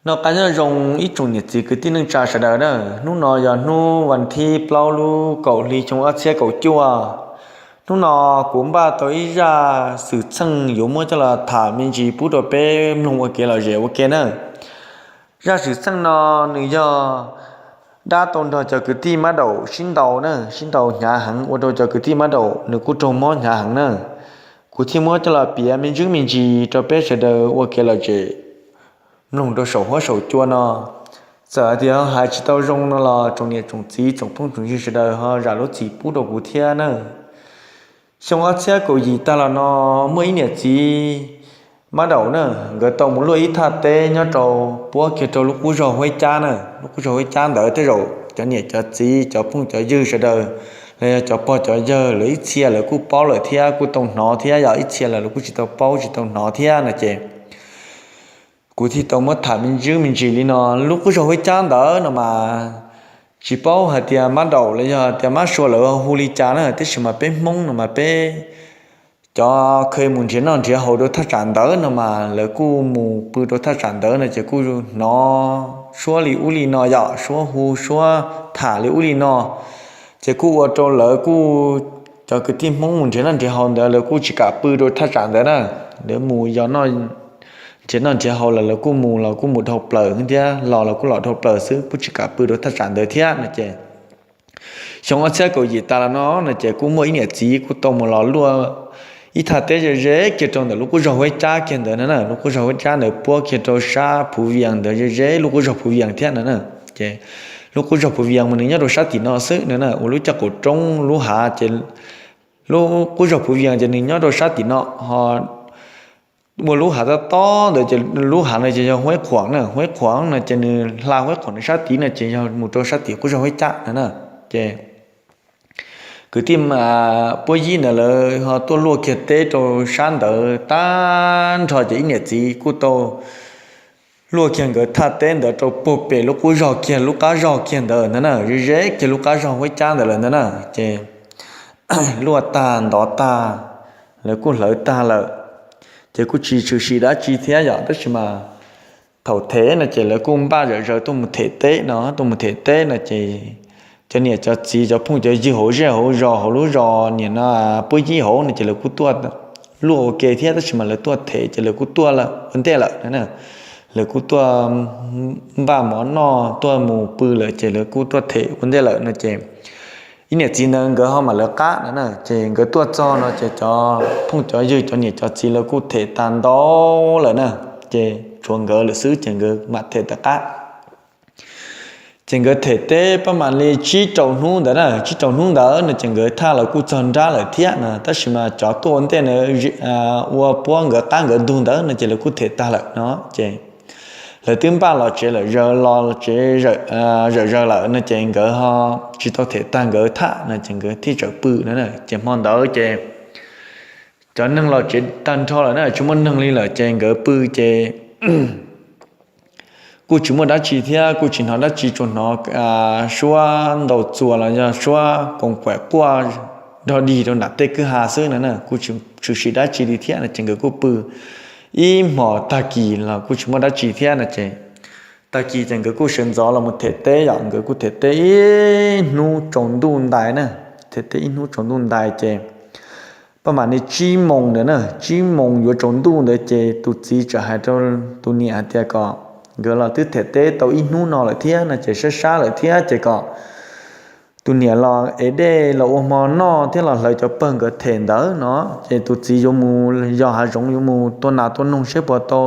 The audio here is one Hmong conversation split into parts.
Noj qab nyob zoo ib tsoom niam txiv kwv tij neej tsa sawv daws na. Hnub no yog hnub vas thib plaub lub kaum hli xyoo ob txhiab kaum cuaj. Hnub no kuv npaj tau ib zaj xwm txheej yuav muab coj los tham me ntsis pub rau peb mloog ua kev lom zem ua ke na. Zaj xwm txheej no nws yog dab tau nrog cov kwv tij mab daum sib ntaus na, sib ntaus hnyav heev ua rau cov kwv tij mab daum nws kuj raug mob hnyav heev na. Kuv thiaj muab coj los piav me ntsis me ntsis rau peb sawv daws ua kev lom zem mloog rau saum huab saum cua no. Txawm hais tias hais tsis tau zoo no los tsoom niam tsoom txiv tsoom phooj tsoom ywg sawv daws ho zam lub txim pub rau kuv thiab na. Xyoo ob txhiab kaum yim tag los no muaj ib niam txiv mab daum na, nkawd tau mus luaj ib thaj teb nyob rau puab kiag rau lub qub zog Huab Cab na. Lub qub zog Huab Cab ntawd tej zaum cov niam cov txiv cov phooj cov ywg sawv daws los yog cov pog cov yawg lawv ib txhia lawv kuj paub lawm thiab kuj tau hnov thiab, yog ib txhia lawv kuj tsis tau paub tsis tau hnov thiab no ces kuv thiaj tau muab tham me ntsis me ntsis li no. Lub qub zog Huab Cab ntawd no mas tsis paub hais tias mab daum los yog tias mab sua lawv hu li cas na, tab sis mas peb Hmoob no mas peb cov kheev mus nrhiav noj nrhiav haus rau thaj tsam ntawd no mas lawv kuj mus pw rau thaj tsam ntawd no ces kuj hnov suab li ub li no yom, suab hu suab tham li ub li no. Ces kuj ua rau lawv kuj, cov kwv tij Hmoob mus nrhiav noj nrhiav haus ntawd lawv kuj tsis kam pw rau thaj tsam ntawd na. Lawv mus yog nrhiav noj nrhiav haus los lawv kuj mus los kuj mus dhau plaws thiab los los kuj los dhau plaws xwb, kuj tsis kam pw rau thaj tsam ntawd thiab no ces xyoo ob txhiab kaum yim tas los no no ces kuj muaj ib niam txiv kuj tau mus los luaj ib thaj teb ze ze kiag rau ntawm lub qub zog Huab Cab kiag ntawd no na. Lub qub zog Huab Cab ntawd puab kiag rau sab Phuv Vias ntawd ze ze lub qub zog Phuv Vias thiab no na. Ces lub qub zog Phuv Vias mas nws nyob rau sab tim no xwb no na, ua lub caj qaum roob lub hav ces lub qub zog Phuv Vias ces nws nyob rau sab tim no ho ua lub hav tob tob ntawd ces lub hav no ces yog Huab Qhuam na. Huab Qhuam no ces nws hla Huab Qhuam nws sab tid no ces yog mus rau sab tim qub zog Huab Cab no na. Ces kwv tij puab yib ntawd lawv ho tuaj luaj kiag teb rau sab ntawd tag nrho ces ib niam txiv kuj tau luaj kiag nkawd thaj teb ntawd rau puag pem lub qub zog kiag lub qab zog kiag ntawd ntag na, ze ze kiag lub qab zog Huab Cab ntawd lawm ntag na. Ces luaj tag ntov tag, lawv kuj hlawv tag lawm, ces kuj tsis tshwm sim dab tsi thiab yom. Tab sis mas thaum them no ces lawv kuj npaj zom zaws tuaj mus them teb no, tuaj mus them teb no ces cov niam cov txiv cov phooj cov ywg hauv zej hauv zos hauv lub zos niam no puab yib hauv no ces lawv kuj tuaj luaj ua ke thiab, tab sis mas lawv tuaj them ces lawv kuj tuaj ua ntej lawm na. Lawv kuj tuaj npaj mov noj tuaj mus pw lawm ces lawv kuj tuaj them ua ntej lawm no ces ib niam txiv ntawd nkawd ho mam lawv qab no na. Ces nkawd tuaj txog no ces cov phooj cov ywg cov niam cov txiv lawv kuj them tag ntau lawm na, ces tshuav nkawd lawm xwb ces nkawd mam them tom qab. Ces nkawd them teb pab mam li tsib rau hnub ntawd na, tsib rau hnub ntawd no ces nkawd thaj los kuj txog nrab lawm thiab no, tab sis mas cov tuaj ua ntej na ua puab nkawd qab nkawd ntug ntawd no ces lawv kuj them tag lawm no ces lawv twb npaj los tsev lawm, zaws los tsev zawm zaws lawm no ces nkawd ho tsis tau them tag nkawd thaj no ces nkawd thiaj tsawm pw no. Ces hmo ntawd ces cov neeg los tsev tag nrho lawm na, tsis muaj neeg li lawm ces nkawd pw ces kuj tsis muaj dab tsi thiab kuj tsis hnov dab tsi, tsuas hnov suab ntaus txuas los yog suab koom kuam quaj nrog dig rau nram tej kwj ha xwb no na, kuj tsis tshwm sim dab tsi li thiab no ces nkawd kuj pw ib hmos tag kis los kuj tsis muaj dab tsi thiab no ces tag kis ces nkawd kuj sawv ntxov los mus them teb yom. Nkawd kuj them teb ib hnub tsaus ntuj ntais na, them teb ib hnub tsaus ntuj ntais ces pab mam li tsib moos ntawd na, tsib moos yuav tsaus ntuj ntawd ces tus txiv txawm hais rau tus niam hais tias kom nkawd los twb them teb tau ib hnub no lawm thiab no ces sab sab lawm thiab ces kom tus niam los ev dej los ua hmo noj thiab los hlawv cov pawg nkawd them ntawd no. Ces tus txiv yuav mus yos hav zoov yuav mus tua nas tua noog seb puas tau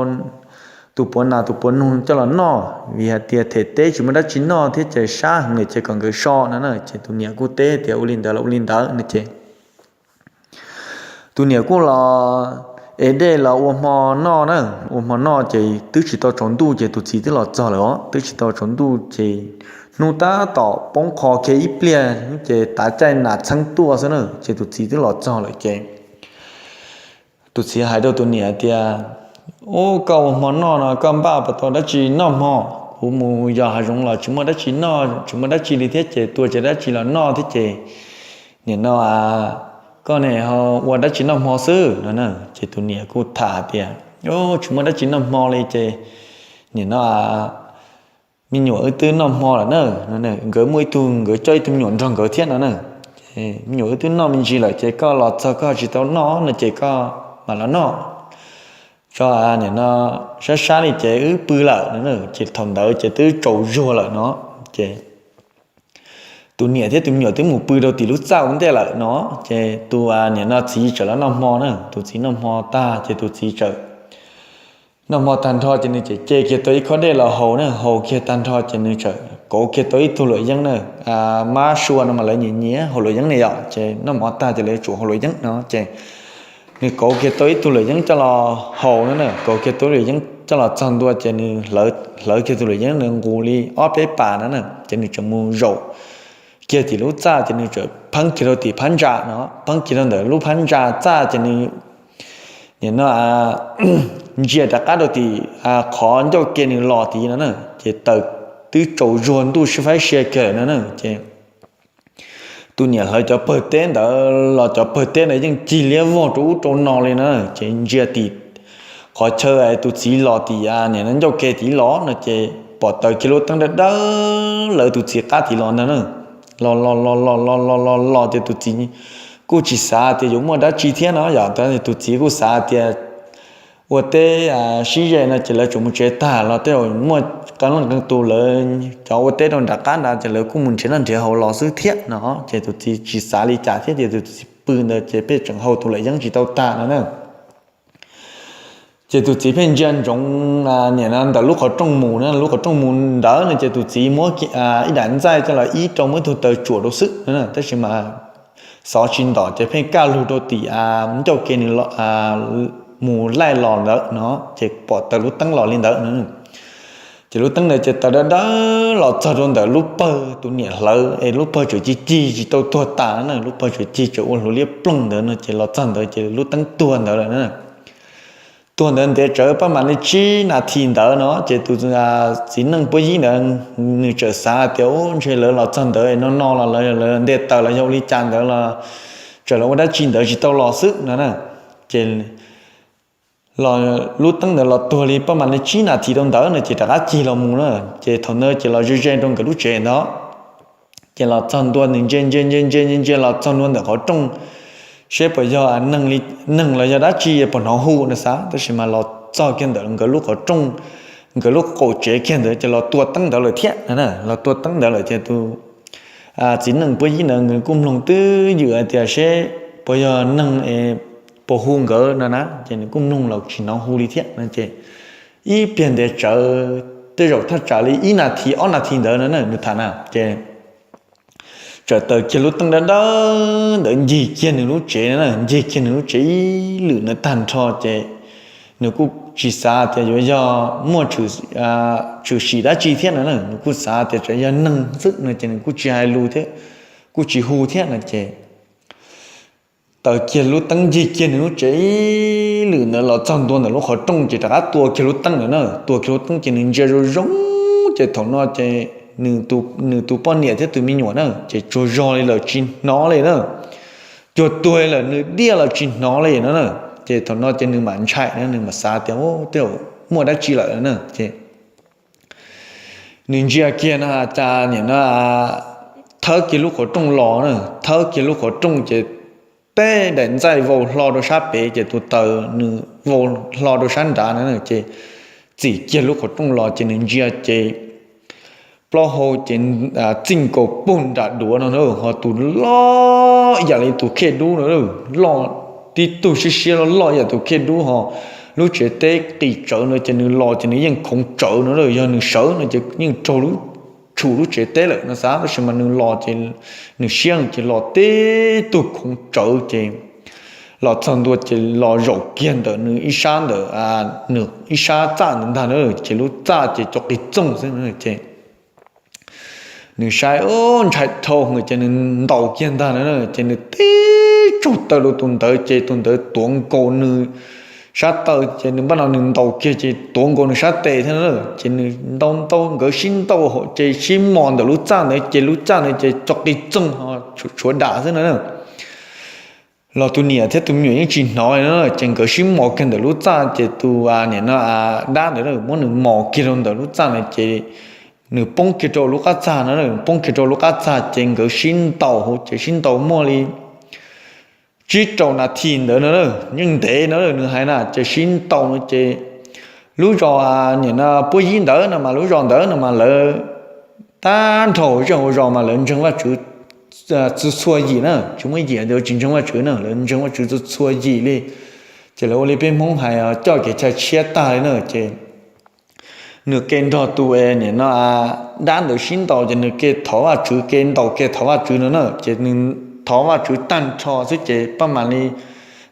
tus puav nas tus puav noog coj los noj, vim hais tias them teb tsis muaj dab tsi noj thiab ces sab heev li ces kom nkawd so no na. Ces tus niam kuj teb tias ua li ntawd los ua li ntawd no ces tus niam kuj los ev dej los ua hmo noj na. Ua hmo noj ces twb tsis tau tsaus ntuj ces tus txiv twb los txog lawm os, twb tsis tau tsaus ntuj ces hnub tab tom poob qho kiag ib pliag ces tav caij nas txheeb tuaj xwb na ces tus txiv twb los txog lawm ces tus txiv hais rau tus niam tias, Ub, koj ua hmo noj no koj npaj puas tau dab tsi noj hmo? Kuv mus yos hav zoov los tsis muaj dab tsi noj, tsis muaj dab tsi li thiab ces tua tsis dab tsi los noj thiab ces nim no koj ne ho ua dab tsi noj hmo xwb no na? Ces tus niam kuj tham tias, Tsis muaj dab tsi noj hmo li ces nim no me nyuam wb twb noj hmo lawm na. Nkawd muaj ib tug, nkawd coj ib tug me nyuam nrog nkawd thiab no na. Me nyuam wb twb noj me ntsis lawm ces koj los txog koj tsis tau noj no ces koj mam los noj tso, nim no sab sab li ces wb pw lawm no. Ces thaum ntawd ces twb tsaus zuag lawm no. Ces tus niam thiab tus me nyuam twb mus pw rau tim lub txaj ua ntej lawm no. Ces tus nim no txiv tseem los noj hmo na. Tus txiv noj hmo tag ces tus txiv tseem noj hmo tag nrho ces nws tseem ce kiag tau ib khob dej los haus na. Haus kiag tag nrho ces nws tseem kauv kiag tau ib tug luam yeeb na. Mab sua no mas lawv nyiam nyiam haus luam yeeb ne yom, ces noj mov tag ces lawv tsum haus luam yeeb no. Ces nws kauv kiag tau ib tug luam yeeb coj los haus no na. Kauv kiag tau luam yeeb coj los txog ntua ces nws hlawv kiag tus luam yeeb ntawd nqus li ob peb pas no na. Ces nws tseem mus zaum kiag tim lub txaj ces nws tseem pheeb kiag rau tim phab ntsa no. Pheeb kiag rau ntawm lub phab ntsa txaj ces nws nim no ntsia rov qab rau tim qhov ncauj ke nws los tid no na. Ces taws twb tsaus zuag ntuj sib faib sia kiag lawm no na. Ces tus niam hlawv cov pawg teb ntawd los cov pawg teb ntawd yeej cig liab vog rau ub rau no li na. Ces ntsia tim qhov chaw tus txiv los tim nim no ncauj ke tid los no ces pom taws kiag lub teeb dawb dawb lawv tus txiv qab tid los ntag na. Los los los los los los los los ces tus txiv kuj tsis xav tias yuav muaj dab tsi thiab no yom. Tus txiv kuj xav tias ua teb sib ze no ces lawv tsuas mus tsev tag los tej zaum muaj qee leej qee tus lawv cov ua teb rau nram qab ntawd ces lawv kuj mus nrhiav noj nrhiav haus los xwb thiab no. Ces tus txiv tsis xav li cas thiab ces tus txiv pw ntawd ces pheej tseem haus tus luam yeeb tsis tau tag no na. Ces tus txiv pheej ntsia ntsoov nim no ntawm lub qhov rooj mus na, lub qhov rooj mus ntawd no ces tus txiv muab ib daim ntxaij coj los ib rau muab ib tug taws tsuam rau xwb no. Tab sis mas xov tsis ntom ces pheej kaj lug rau tim ncauj ke nws mus laij los ntawd no ces pom taws lub teeb los li ntawd no. Ces lub teeb ntawd ces taws dawb dawb los txog rau ntawm lub pawg tus niam hlawv es lub pawg tseem cig cig tsis tau tuag tas na, lub pawg tseem cig tseem ua hluav liab ploog ntawd no ces los txog ntawd ces lub teeb tuag ntawd lawm na. Tuag ntawd ntev tsawv pab mam li tsib nas this ntawd no ces tus txiv neej puab yib ntawd nws txawm xav tias ntshe lawv los txog ntawd no no los lawv nte taws los yog ua li cas ntawd los txawm los ua dab tsi ntawd tsis tau los xwb no na. Ces lub teeb ntawd los tuag li pab mam li tsib nas this rau ntawd no ces rov qab cig los mus na. Ces thaum ntawd ces los ze ze rau nkawd lub tsev ntawd ces los txog ntua nws ntsia ntsia ntsia ntsia ntsia los txog ntua ntawm qhov rooj seb puas yog neeg los yog dab tsi puas hnov hu no xav, tab sis mas los txog kiag ntawm nkawd lub qhov rooj, nkawd lub qaum tsev kiag ntawd ces los tua teeb ntawd lawm thiab. Los tua teeb ntawd lawm ces tus txiv neej puab yib ntawd nws kuj mloog twj ywm hais tias seb puas yog neeg puas hu nkawd no na, ces nws kuj mloog los tsis hnov hu li thiab no ces ib pliag ntev tsawv tej zaum thaj tsam li ib nas this ob nas this ntawd no na nws tham na ces txawm taws kiag lub teeb dawb dawb ntawd ncig kiag nws lub tsev no na, ncig kiag nws lub tsev ib lwm no tag nrho ces nws kuj tsis xav tias yuav yog muaj tshwm sim dab tsi thiab no na, nws kuj xav tias tsuas yog neeg xwb no ces nws kuj tsis hais lus thiab, kuj tsis hu thiab no ces taws kiag lub teeb ncig kiag nws lub tsev ib lwm ntawd los txog ntua ntawm lub qhov rooj ces rov qab tua kiag lub teeb ntawd na, tua kiag lub teeb ces nws ntsia zoo zoo ces thaum no ces nws tus poj niam thiab tus me nyuam na ces tsaug zog li lawm tsis hnov li na, cuag tuag lawm nws diaj los tsis hnov li no na. Ces thaum no ces nws mam ntshai na, nws mam xav tias tej zaum muaj dab tsi lawm na ces nws ntsia kiag no cas nim no thawb kiag lub qhov rooj los na, thawb kiag lub qhov rooj ces tej daim ntxaij vau hlo rau sab pem ces tus taws nws vau hlo rau sab nrad no ces txim kiag lub qhov rooj los ces nws ntsia ces plaub hau ces txij nkaus puag nram duav no na, ho tus loj ib yam li tus khej dub no, loj tib tug siab siab loj loj ib yam tus khej dub ho lub tsev teb qis tsawv no ces nws los ces nws yeej khoov tsawv no, yog nws sawv no ces yeej raug lub tshum lub tsev teb lawm no xav, tab sis mas nws los ces nws siab ces los tib tug khoov tsawv ces los txog ntua ces los zaum kiag ntawm nws ib sab ntawm nws ib sab txaj ntawd ntag na, ces lub txaj ces cov qis txooj xwb ces nws saib ntshai dhau ces nws ntaus kiag ntag na, ces nws tib tsaug taw rau tus ntawd ces tus ntawd tuav nkaus nws sab taw ces nws npaj no nws ntaus kiag ces tuav nkaus nws sab tes thiab na, ces nws ntaus ntaus nkawd sib ntaus hauv ces sib mos ntawm lub txaj ntawd ces lub txaj ntawd ces cov qis txooj ho tshuav dam xwb na. los tus niam thiab tus me nyuam yeej tsis hnov no, ces nkawd sib mos kiag ntawm lub txaj, ces tus niam no dab ntawd muab nws mos kiag rau ntawm lub txaj no ces nws poob kiag rau lub qab txag no, poob kiag rau lub qab txag ces nkawd sib ntaus hauv ces sib ntaus muaj li tsib rau nas this ntawd no, yeej ntev no nws hais na, ces sib ntaus no ces lub zos niam no Puab Yib ntawd no mas lub zos ntawd no mas lawv tag nrho zej hauv zos mas lawv ntseeg Vajtswv txhua yim na, tsis muaj yim tsis ntseeg Vajtswv na, lawv ntseeg Vajtswv txhua txhua yim li. Ces lawv ua li peb Hmoob hais coj kev chaw tshiab tag li na, ces nws ke nrog tus niam no dab ntawd sib ntaus ces nws ke thov Vajtswv, ke ntaus ke thov Vajtswv no na, ces nws thov Vajtswv tag nrho xwb ces paj mam li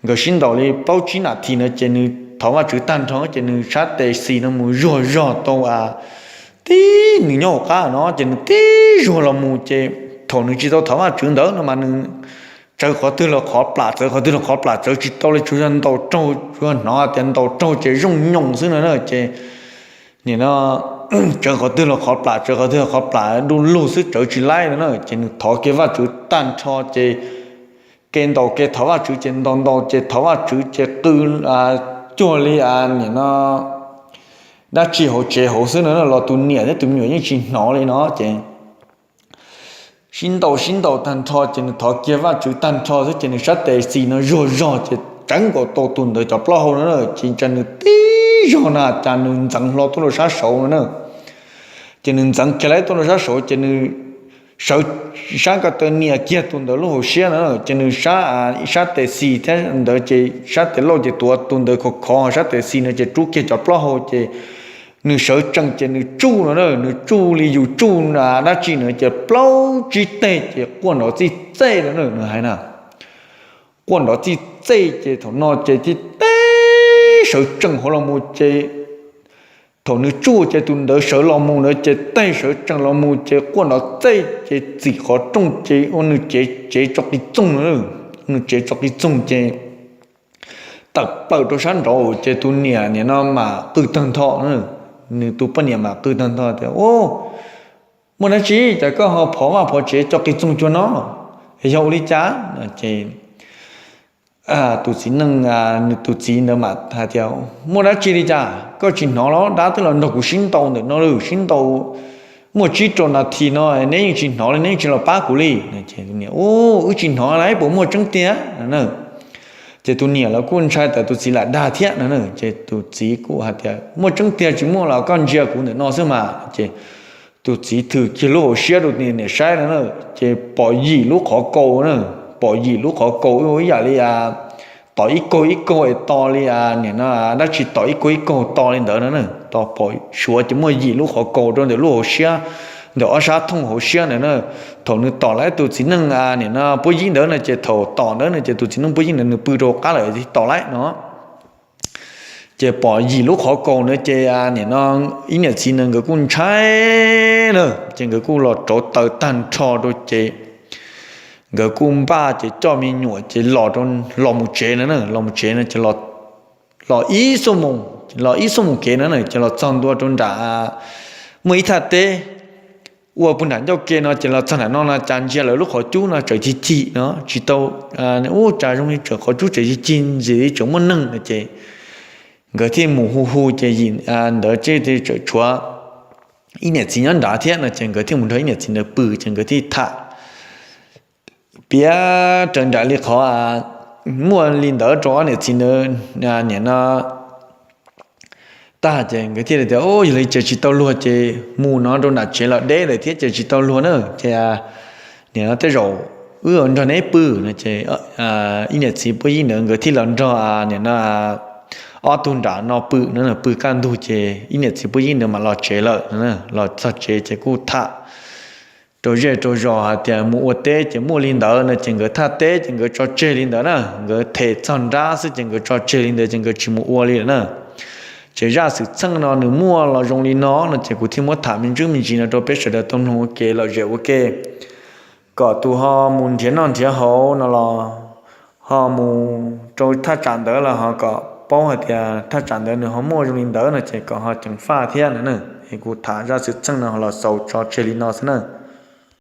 nkawd sib ntaus li plaub tsib nas this no ces nws thov Vajtswv tag nrho ces nws sab tes xis no mus zuag zog tau tib, nws nyob hauv qab no ces nws tib zuag los mus ces thaum nws tsis tau thov Vajtswv ntawd no mas nws tsawv qhov twg los qhov plam, tsawv qhov twg los qhov plam, tsawv tsis tau li, tsuas yog ntaus raug, tsuas yog hnov tias ntaus raug ces zoo nyoos xwb no na, ces nim no tsawv qhov twg los qhov plam, tsawv qhov twg los qhov plam du lug xwb, tsawv tsis laib no na, ces nws thov kiag Vajtswv tag nrho ces ke ntaus ke thov Vajtswv ces ntaus ntaus ces thov Vajtswv ces qw cuag li nim no dab tsi hauv tsev hauv xwb no los tus niam thiab tus me nyuam yeej tsis hnov li no ces sib ntaus sib ntaus tag nrho ces nws thov kiag Vajtswv tag nrho xwb ces nws sab tes xis no zuag zog ces tsawv nkaus tau tus ntawd cov plaub hau no na, ces cas nws tib zog na cas nws ntxeev hlo tuaj rau sab saud no na. Ces nws ntxeev kiag lawm tuaj rau sab saud ces nws sawv sab ko taw nias kiag tus ntawd lub hauv siab no, ces nws sab, sab tes xis thiab ntawd ces sab tes lauj ces tuav tus ntawd khov khov, sab tes xis no ces rub kiag cov plaub hau ces nws sawv tsees ces nws tsuj no na, nws tsuj li yus tsuj dab tsi no ces plaub tsib teg ces quaj nrov txij txej no na, nws hais na, quaj nrov txij txej ces thaum no ces tib teg sawv tsees hauv los mus ces thaum nws tsuj ces tus ntawd sawv los mus ntawd ces teg sawv tsees los mus ces quaj nrov txej ces txim qhov rooj ces ua nws cev tso qis txoog no, nws cev tso qis txoog ces tawm plaws rau sab nraud ces tus niam nim no mam qw tag nrho, nws tus poj niam mam qw tag nrho tias, Muaj dab tsi cas koj ho phov vaj phov tsev tso qis txoog cuag no? Yog ua li cas? Ces tus txiv neej, nws tus txiv ntawd mam hais tias, Muaj dab tsi li cas? Koj tsis hnov los? Dab twb los nrog kuv sib ntaus ntawm no lawm, sib ntaus muaj tsib rau nas this no neb yeej tsis hnov li, neb yeej tsis los pab kuv li. Wb tsis hnov li, puas muaj tseeb tiag? Ces tus niam los kuj ntshai tas tus txiv lam dag thiab no na, ces tus txiv kuj hais tias, Muaj tseeb tiag tsis muaj los koj ntsia kuv ntawm no xwb mas. Ces tus txiv thwm kiag lub hauv siab rau niam saib no na, ces pom yim lub qhov kaus na, pom yim lub qhov kaus ib yam li tom ib kaug ib kaug es to li, nim no dab tsi tom ib kaug ib kaug to li ntawd no na, pom suav ces muaj yim lub qhov kaus rau ntawm lub hauv siab, ntawm ob sab thooj hauv siab ntawd na. Thaum nws tom lawm tus txiv neej nim no Puab Yib ntawd no ces thaum tom ntawd no ces tus txiv neej Puab Yib ntawd nws pw rau qab lawm tom lawm no. Ces pom yim lub qhov kaus na ces nim no ib niam txiv ntawd nkawd kuj ntshai na, ces nkawd kuj los rauv taws tag nrho rau ces nkawd kuj npaj ces coj me nyuam ces los, los mus tsev no na, los mus tsev no ces los ib xuab moos, los ib xuab moos kev no na ces los txog ntua rau nram muaj ib thaj teb ua puag nram ncauj ke no ces los txog nram no no cas ntsia lawv lub qhov cub no tseem cig cig no tsis tau, ub cas zoo li tseem qhov cub tseem cig cig ntxim li tseem muaj neeg no ces nkawd thiaj mus hu hu ces yim ntawd tseem tshuav ib niam txiv nyob nrad thiab no ces nkawd thiaj mus nrog ib niam txiv ntawd pw ces nkawd thiaj tham piav raws nraim li qhov muaj li ntawd rau ob niam txiv ntawd nim no tag ces nkawd thiaj li tias, Yog li ces tsis tau luag ces mus no rau nram tsev los deb lawm thiab ces tsis tau luag na ces nim no tej zaum wb nrog neb pw no ces ib niam txiv Puab Yib ntawd nkawd thiaj los nrog nim no ob tug nram no pw no, pw kaj ntug ces ib niam txiv Puab Yib ntawd mam los tsev lawm. Los txog tsev ces kuj tham rau zej rau zos hais tias mus ua teb ces muaj li ntawd no ces nkawd thaj teb ces nkawd tso tseg li ntawd na, nkawd them txog nrab xwb ces nkawd tso tseg li ntawd ces nkawd tsis mus ua li lawm na. Ces zaj xwm txheej no nws muaj los zoo li no no ces kuv thiaj muab tham me ntsis me ntsis no rau peb sawv daws tau mloog ua ke lom zem ua ke, kom tus ho mus nrhiav noj nrhiav haus no los ho mus rau thaj tsam ntawd los ho kom paub hais tias thaj tsam ntawd nws ho muaj zoo li ntawd no ces kom ho ceev faj thiab no na. Es kuv tham zaj xwm txheej no los xaus tso tseg li no xwb na.